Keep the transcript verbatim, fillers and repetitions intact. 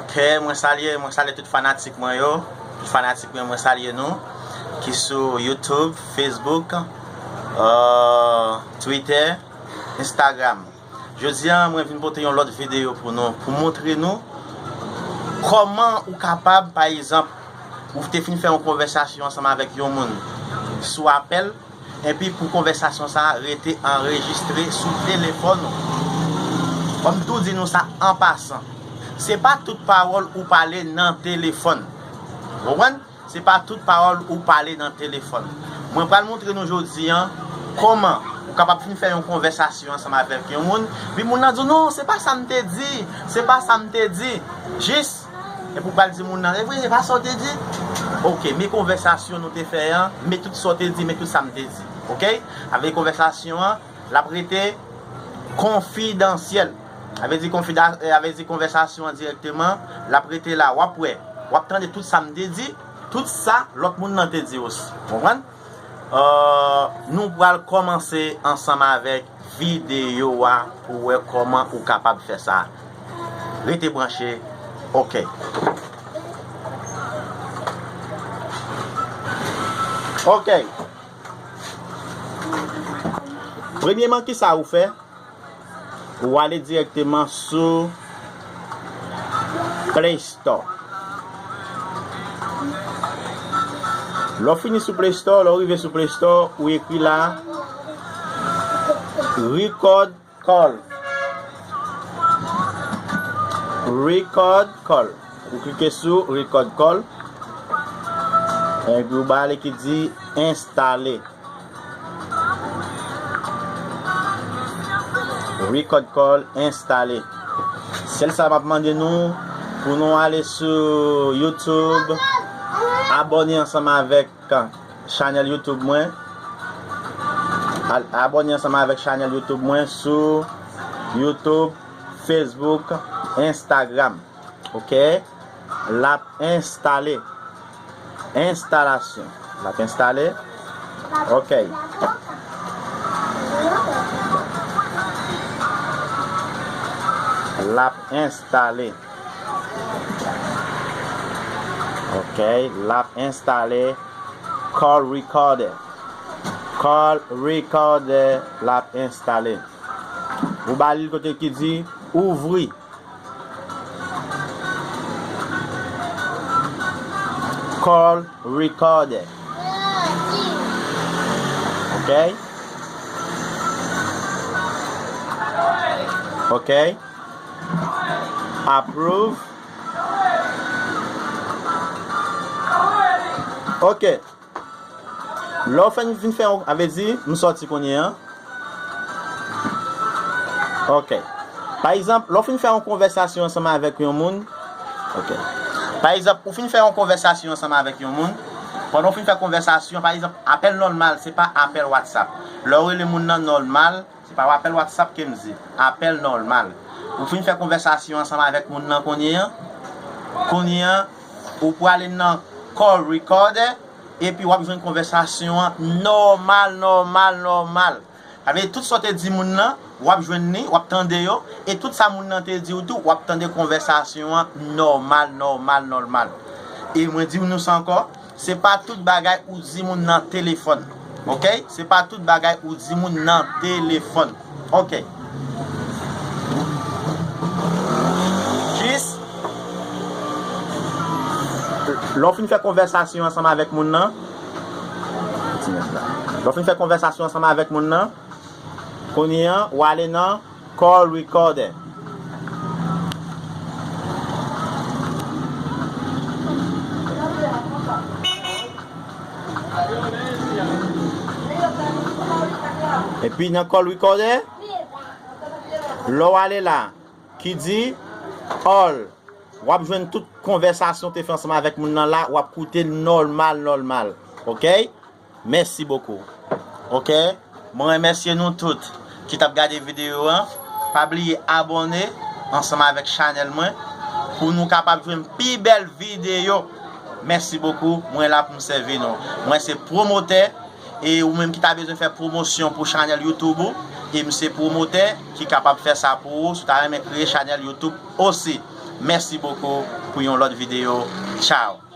Ok, mwen salye, mwen salye tout fanatik mwen yo. Tout fanatik mwen, mwen salye nou. Ki sou YouTube, Facebook, euh, Twitter, Instagram. Jodi a, mwen vin pote yon lòt videyo pou nou, pou montre nou kòman ou kapab, pa egzanp, ou te fin fè yon konvèsasyon ansanm avèk yon moun sou apèl, epi pou konvèsasyon sa a rete anrejistre sou telefòn ou. Ban m tou di nou sa an pasan. Se pa tout pawòl ou pale nan telefòn. Ou konprann? Se pa tout pawòl ou pale nan telefòn. Mwen pral montre nou jodi a kòman ou kapab fin fè yon konvèsasyon ansanm avèk yon moun, epi moun nan di w, "Non, se pa sa m te di, se pa sa m te di." Jis, epi w pral di moun nan, "E vre, se pa sa w te di?" Ok, men konvèsasyon nou te fè an, men tout sa w te di, men tout sa m te di. Ok? Avèk konvèsasyon an, l ap rete konfidansyèl. Sa vle di konfida-, eh, sa vle di konvèsasyon an dirèkteman, l ap rete la. W ap wè, w ap tande tout sa m te di, tout sa lòt moun nan te di osi. Konprann? Euh, nou pral kòmanse ansanm avèk videyo a pou wè kòman ou kapab fè sa. Rete branche. Ok. Ok. Premyeman, ki sa ou fè? Ou ale dirèkteman sou Play Store. Lè w fini sou Play Store, lè w rive sou Play Store, ou ekri la Record Call. Record Call. Ou klike sou Record Call. Epi ou ba li ki di enstale. Record Call enstale. Sèl sa m ap mande nou, pou nou ale sou YouTube, abòne ansanm avèk chanèl YouTube mwen. Al-, abòne ansanm avèk chanèl YouTube mwen sou YouTube, Facebook, Instagram. Ok? L ap enstale. Enstalasyon. L ap enstale. Ok. L ap enstale. Ok, l ap enstale Call Recorder. Call Recorder l ap enstale. Ou ba li kote ki di ouvri. Call Recorder. Ok? Ok. Approve. Ok. Lè w fin, fin fè yon, sa vle di, m sòti kounye a. Ok. Pa egzanp, lè w fin fè yon konvèsasyon ansanm avèk yon moun. Ok. Pa egzanp, ou fin fè yon konvèsasyon ansanm avèk yon moun. Pandan w fin fè konvèsasyon, pa egzanp, apèl nòmal, se pa apèl WhatsApp. Lè w rele moun nan nòmal, se pa apèl WhatsApp ke m di. Apèl nòmal. Ou fin fè konvèsasyon ansanm avèk moun nan kounye a. Kounye a, ou prale nan call recorder, epi w ap jwenn konvèsasyon an nòmal, nòmal, nòmal. Sa vle di tout sa w te di moun nan, w ap jwenn li, w ap tande yo, e tout sa moun nan te di w tou, w ap tande konvèsasyon an nòmal, nòmal, nòmal. E mwen di nou sa ankò, se pa tout bagay ou di moun nan telefòn. Ok? Se pa tout bagay ou di moun nan telefòn. Ok. Jis lè w fin fè konvèsasyon ansanm avèk moun nan, lè w fin fè konvèsasyon ansanm avèk moun nan, kounye a, w ale nan call recorder. Epi nan call recorder, lè w ale la, ki di all, w ap jwenn tout konvèsasyon w te fè ansanm avèk moun nan la, w ap koute l nòmal, nòmal. Ok? Mèsi bokou. Ok? Mwen remèsye nou tout ki t ap gade videyo an. Pa bliye abòne ansanm avèk chanèl mwen pou nou kapab jwenn pi bèl videyo. Mèsi bokou. Mwen la pou m sèvi nou. Mwen se pwomotè, e ou menm ki ta bezwen fè pwomosyon pou chanèl YouTube ou, e m se pwomotè ki kapab fè sa pou ou si w ta renmen kreye chanèl YouTube osi. Merci beaucoup, pou yon lòt videyo. Ciao.